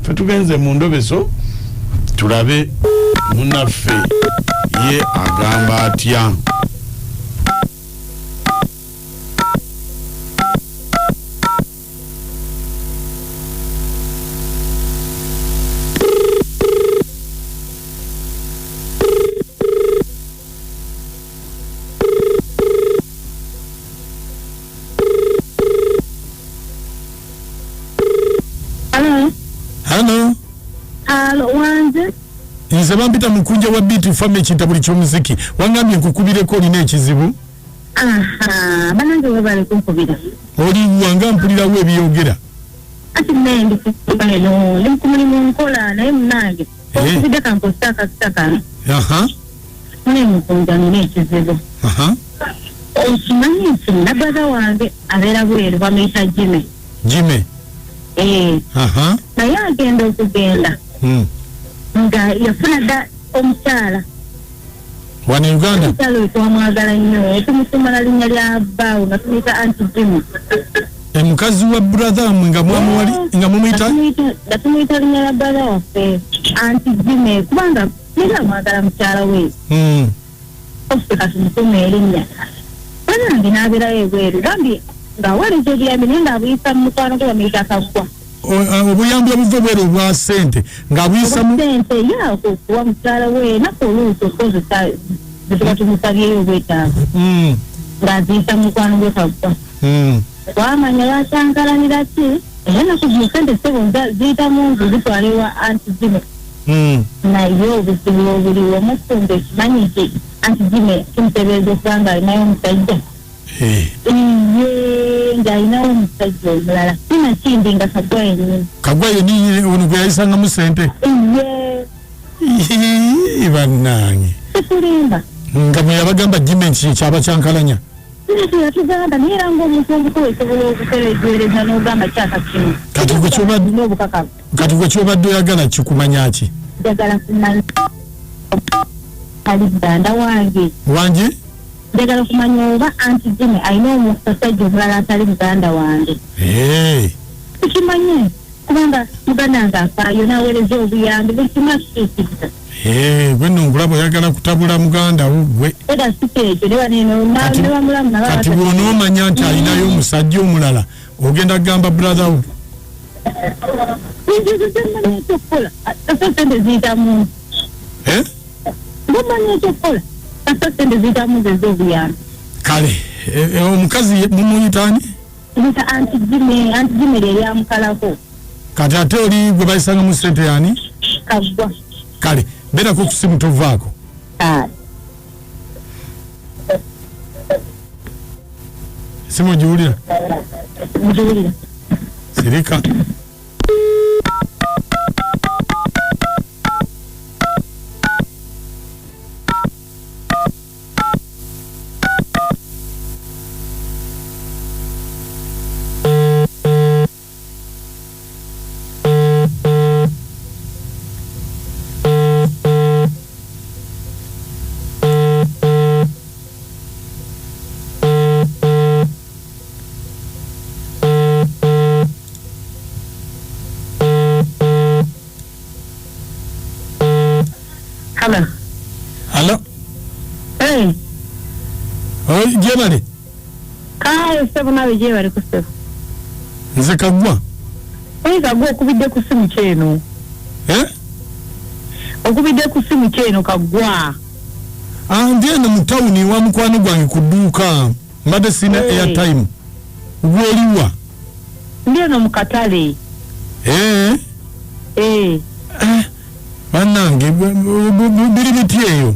Fe tugenze mu ndobeso tulabe munaffe ye agamba atya. Halo. Halo. Halo, wanje. Nze bampita mukunja wa beat fame ekintabuli ky'omuziki. Wangambye nkukubireko olina ekizibu. Aha, banange webale kunkubira. Oli wanga mpulirawo ebiyogera. Ati naye ndi eno, ndi ku mulimu nkola naye munnange. Eh. Okubidde kankozesa akakisa kano. Aha. Mune mukunja nina ekizibu. Aha. Okimanyi nti nabbaza wange abeera bweru bamuyita Jimmy. Jimmy. Eh. Aha. Naye agenda okugenda. Nga yafuna dda omukyala. Wano Uganda? Omukyala oyo twamwagala nnyo, tumusoma na linnya lya bbaawe nga tumuyita Aunty Jimmy. Omukazi wa brother mmwe nga mwamuwali, nga mumuyita? Nga tumuyita linnya lya brother waffe Aunty Jimmy, kubanga yali amwagala mukyala we. Offe katumutume erinnya. Bannange n'abeerayo ebweru, bambi ng'aweereza obuyambi naye ng'abuyisa mu mukwano gwe bamuyita Kaggwa. Obuyambi obuva ebweru obwa ssente ng'abuyisa mu Obwa ssente, ye okuwa mukyala we naffe oluusi okukozesa ze tuba tumusabyeyo obwetaavu. Ng'aziyisa mu mukwano gwe Kaggwa. Twamanya lwakyankalanira ki, era ennaku zino ssente ssebo ziyita mu nzu zitwala ewa Aunty Jimmy. Naye obuzibu obuliwo omufumbo ekimanyi nti Aunty Jimmy kimuteebereza okuba ng'alinayo omusajja. Iye ng'alinawo omusajja omulala si nakindi nga Kaggwa yennyini. Kaggwa yennyini ono gwe yayisangamu ssente? Iye. Ii, bannange. Sikulimba. Nga bwe yabagamba Jimmy nti kyaba kyankalanya. Ekyo yatugamba naye era ng'omuntu omukulu osobola okutereegereza n'ogamba kyaka kino. Kati gwe ky'obadde Olina obukakafu. Kati gwe ky'obadde oyagala kikumanya ki? Njagala kumanya ali muganda wange. Wange? Njagala kumanya oba Aunty Jimmy alina omusajja omulala atali muganda wange. Tukimanye kubanga muganda wange afaayo n'aweereza obuyambi buli kimu akituukiriza. Gwe nno nkulaba oyagala kutabula muganda wo gwe. Era si kyekyo, ne bano eno, ne bamulamu nabo Kati abata- bw'onoomanya nti alinayo omusajja omulala ogenda kugamba brother wo? Nze mmanyi ekyokukola. Kasita ssente ziyita mu nze. Nze mmanyi ekyokukola. Kasita ssente ziyita mu nze ez'obuyambi. Kale, omukazi mumuyita ani? Muyita Aunty Jimmy, Aunty Jimmy lye lyamukalako. Kati ate oli gwe bayisangamu ssente yani? Kaggwa. Kale, beerako ku ssimu tovaako. Kale. Essimu ogiwulira? Ngiwulira. Sirika. Hello. Hello. Hey. Oi, jebale. Kale ssebo nawe gyebale ku ssebo. Nze Kaggwa. Oyi Kaggwa okubidde ku ssimu ki eno? Eh? Okubidde ku ssimu ki eno Kaggwa? Ndi eno mu tawuni wa mukwano gwange ku dduuka. Mbadde sirina airtime. Gwe oliwa? Ndi eno mu katale. Bannange, biri biti eyo?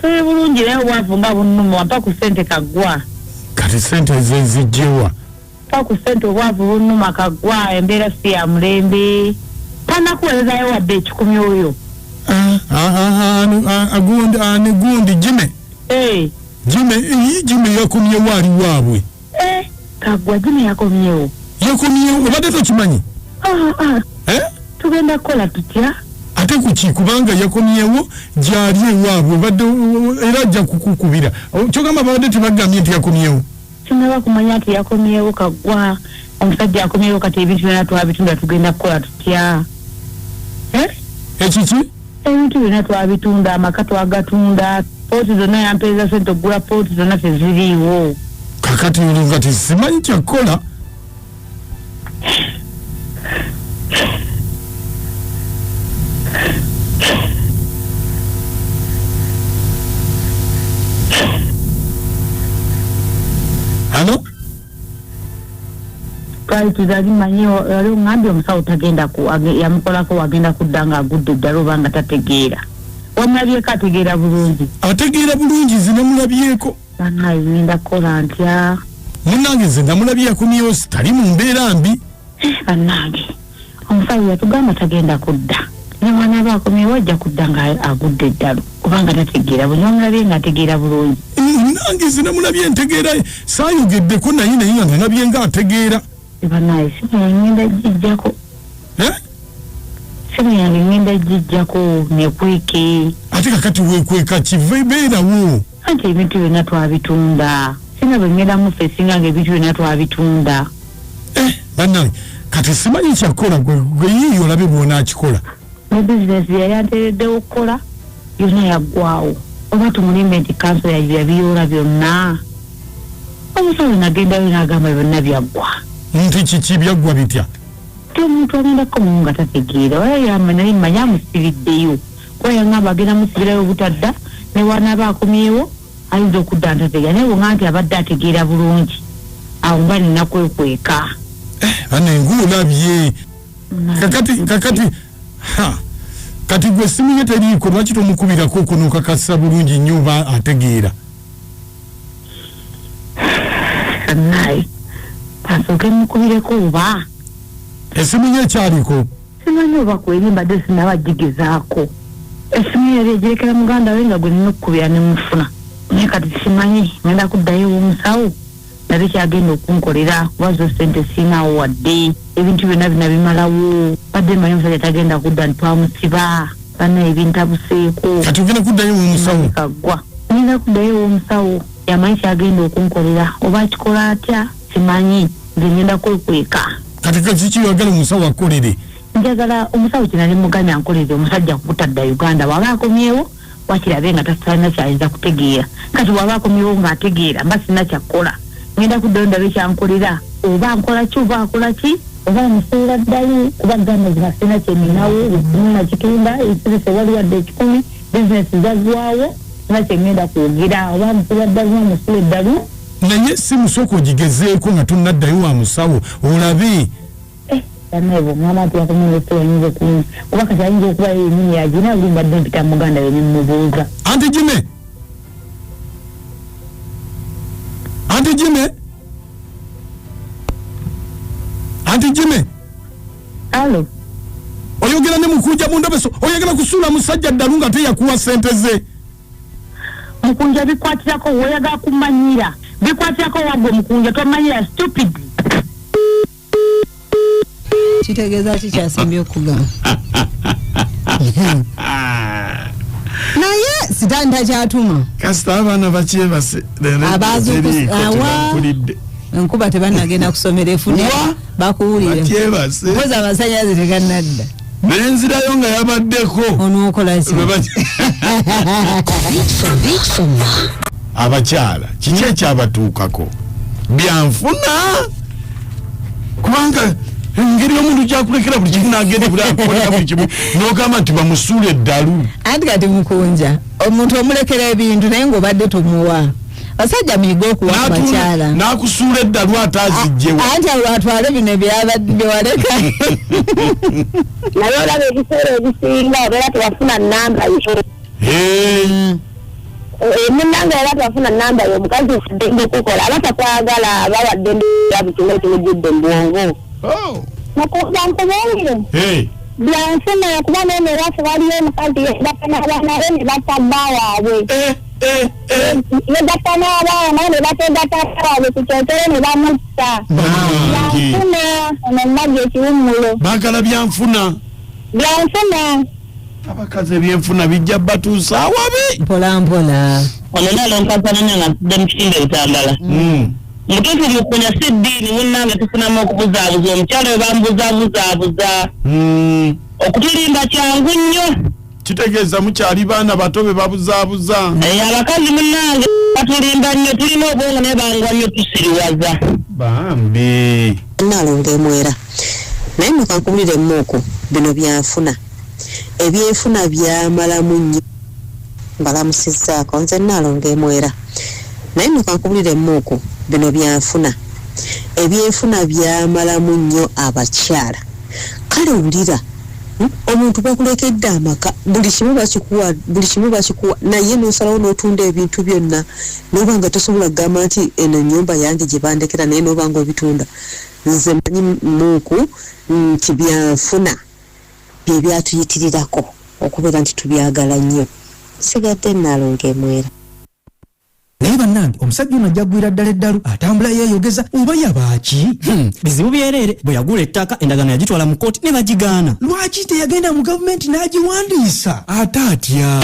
Tuli bulungi naye obwavu nga bunnuma, wampa ku ssente Kaggwa. Kati ssente ze nzijje wa? Mpa ku ssente obwavu bunnuma Kaggwa, embeera si ya mulembe. Tannakuweerezaayo wadde ekikumi oyo. Gundi, gundi, Jimmy. Jimmy, Jimmy yakomyewo ali waabwe. Kaggwa, Jimmy yakomyewo. Yakomyewo, obadde tokimanyi? Tugenda kukola tutya? Ate kuki? Kubanga yakomyewo gyali ewaabwe, obadde era ajja kukukubira. Kyogamba babadde tebagambye nti yakomyewo? Sinnaba kumanya nti yakomyewo Kaggwa. Omusajja akomyewo kati ebintu byonna twabitunda, tugenda kukola tutya? Eh? Ekiki? Ebintu byonna twabitunda, amaka twagatunda, pooti zonna yampeereza sente okugula pooti zonna teziriiwo. Kakati olwo nga tesimanyi kyakukola. Halo? Twali tuzali manyi wali oŋambye omusawo tagenda yamukolako wagenda kudda nga agudde eddala oba nga tategeera. Wamulabyeko ategeera bulungi? Ategeera bulungi, nze namulabyeko. Bannaye ngenda kukola ntya? Munnange nze namulabye yakomyewo tali mu mbeera mbi. Bannange omusawo yatugamba tagenda kudda, ne bw'anaaba akomyewo ajja kudda nga agudde eddalu oba nga tategeera bulungi. Wamulabye nga ategeera bulungi? Nange nze namulabye ntegeera, saayogeddeko naye naye nga nalabye nga ategeera. Bannange simu yange ngenda gijjako. Simu yange ngenda gijjako nekweke. Ate kakati weekweka kive beerawo. Anti ebintu byonna twabitunda, sina bwe ngenda mufesinga nga ebintu byonna twabitunda. Bannange kati simanyi kyakukola, gwe yiiyo olabe bw'onaakikola. Ne bizinesi yali anteereddewo okukola yonna yaggwawo, oba tumulimbe nti kanso yabiyoola byonna. Omusawo nagendayo n'agamba byonna byaggwa. Nti kiki byaggwa bitya? Ti omuntu agenda kukomawo nga tategeera, oba naye mmanyi amusibiddeyo kuba yaŋŋamba agenda musibirayo obutadda, ne wanaaba akomyewo ayinza okudda ntategeera, naye bw'oŋŋamba nti abadde ategeera bulungi awo mba nina kwekweka. Bane ng'olabye kakati ha kati gwe essimu ye teriiko, lwaki tomukubirako okwo n'okakasa bulungi nnyo oba ategeera? Naye kasooke mukubireko oba essimu ye ekyaliko? Simanyi oba kweri, mbadde sinaba gigezaako. Essimu yali egirekera muganda we nga gwe nina okukubira ne mufuna, naye kati simanyi, ngenda kuddayo ew'omusawo nabe kyagenda okunkolera, kuba zo ssente siinaawo wadde ebintu byonna bina bimalawo. Badde mmanyi omusajja tagenda kudda nti twamusiba, banna ebintabuseeko. Kati ogenda kuddayo ew'omusawo? Kaggwa, ngenda kuddayo ew'omusawo, yamanyi kyagenda okunkolera, oba akikola atya simanyi, nze ngenda kwekweka. Kati kiki oyagala omusawo akolere? Njagala omusawo kye nali mugambye ankolere omusajja kutadda Uganda, bw'aba akomyewo wakirabe nga tasalina kyayinza kutegeera. Kati bw'aba akomyewo ng'ategeera mba sina kyakkola, ngenda kuddayo ndabe kyankolera, oba nkola ki oba akola ki, oba amusuula ddalu, kuba gamba zina sina kyeninawo, buli nakitunda esirise wali wadde 100, bizinesi zaggwawo, sina kyengenda kwogera, oba amusuula ddalu amusuula eddalu. Naye si musooka ogigezeeko nga tonnaddayo wa musawo olabe. Bannange bw'oŋŋamba nti yakomyewo ayinza okuwunya, kuba kati ayinza okuba yennyini yagina, luli mbadde mpita muganda we ne mmubuuza. Anti Jime, Anti Jime, Anti Jime. Alo. Oyogera ne Mukunja mu ndobeso, oyagala kusuula musajja ddalu nga teyakuwa ssente ze. Mukunja bikwatirako, oyagala kumanyira bikwatirako wagwe Mukunja tomanyira stupid. Kitegeeza ki kyasembye okugamba? Naye sitaani takyatuma. Kasita abaana bakyebase awa enkuba tebannagenda kusomera efune bakuwulire. Bakyebase. Mpozi amasannyalaze tegannadda. Nenzirayo nga yabaddeko. Onookola ki? Abakyala kiki ekyabatuukako? Byanfuna kubanga engeri omuntu gyakulekera buli kimu n'agenda buli akolera buli kimu n'ogamba nti bamusuula eddalu. Anti kati Mukunja omuntu omulekera ebintu naye ng'obadde tomuwa. Basajja muyige okuwa ku bakyala. N'akusuula eddalu ate azigyewa. Anti awo atwale bino byewaleka. Naye olaba ebiseera ebisinga obeera tewafuna nnamba yo. Munnange era tewafuna nnamba yo, omukazi waddembe okukola aba takwagala, aba waddembe buli kimu ekimujjudde mu bwongo. Mukunja nkubuulire. Byanfuna kuba n'eno ewaffe waliyo omukazi yeegatta n'abaana be ne batta bba waabwe. Yegatta n'abaana ne bategatta waabwe ku kyotero ne bamutta. Byanfuna ono mmajja ekiwummulo. Baagala byanfuna. Byanfuna. Abakazi ebyenfuna bijja batuusa awabi. Mpola mpola. Ono naalo nkazana nga ntudde mu kitimba ebitambala. Mutuufu mukunya si ddiini munnange, tufunamu okubuzaabuza omukyala we bamubuzabuzaabuza. Okutulimba kyangu nnyo. Kitegeeza mukyali baana bato be babuzaabuza. Abakazi munnange batulimba nnyo, tulina obwongo naye bangwa nnyo tusiriwaza. Bambi. Nalongo emwera naye nno kankubulire muku bino byanfuna ebyenfuna byamalamu nnyo mbalamusizzaako nze Nalongo emwera naye nno kankubulire muku bino byanfuna ebyenfuna byamalamu nnyo abakyala. Kale wulira, omuntu bakulekedde amaka, buli kimu bakikuwa, buli kimu bakikuwa, naye n'osalawo n'otunda ebintu byonna n'oba nga tosobola kugamba nti eno ennyumba yange gye bandekera, naye n'oba nga obitunda. Nze manyi muuku nti byanfuna bye byatuyitirirako okubeera nti tubyagala nnyo. Sigadde Nalongo emwera. Naye bannange, omusajja ono ajja kugwira ddala eddalu, atambula yeeyogeza oba yabaaki? Bizibu byereere. Bwe yagula ettaka, endagaano yagitwala mu kkooti ne bagigaana. Lwaki teyagenda mu gavumenti n'agiwandiisa? Ate atya?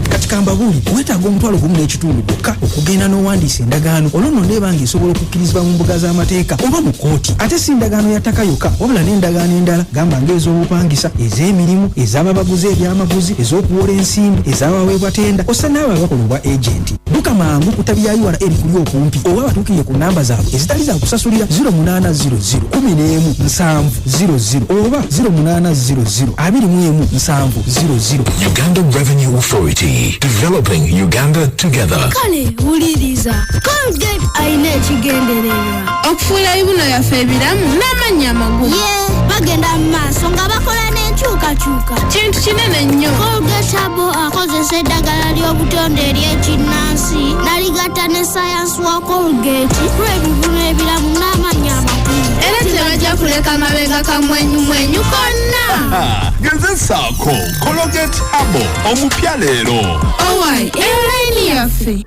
Kati kambabuuli, weetaaga 15,000 gwokka okugenda n'owandiisa endagaano, olwo nno neeba ng'esobola okukkirizibwa mu mbuga z'amateeka oba mu kkooti. Ate si ndagaano ya ttaka yokka, wabula n'endagaano endala, gamba ng'ez'obupangisa, ez'emirimu, ez'ababaguzi ebyamaguzi, ez'okuwola ensimbi, ez'abaweebwa tenda, ossa n'abo abakola obwa agenti. Dduka mangu ku ttabi lya URA erikuli okumpi oba batuukirire ku namba zaabwe ezitali za kusasulira 0800 11 70 00 oba 0800 21 70 00. Uganda Revenue Authority, developing Uganda together. Kale wuliriza, Colgate alina ekigendererwa okufuula ebibuno byaffe ebiramu n'amannya amagumu. Ye bagenda mu maaso nga bakola n'enkyukakyuka. Kintu kinene nnyo. Colgate Herbal akozesa eddagala ly'obutonde ery'ekinnansi n'aligatta ne sayansi wa Colgate lw'ebibuno ebiramu n'amannya amagumu. Era tebajja kuleka mabega kamwenyumwenyu konna. Gezesaako Colgate Herbal omupya leero. Owai, eyo layini yaffe.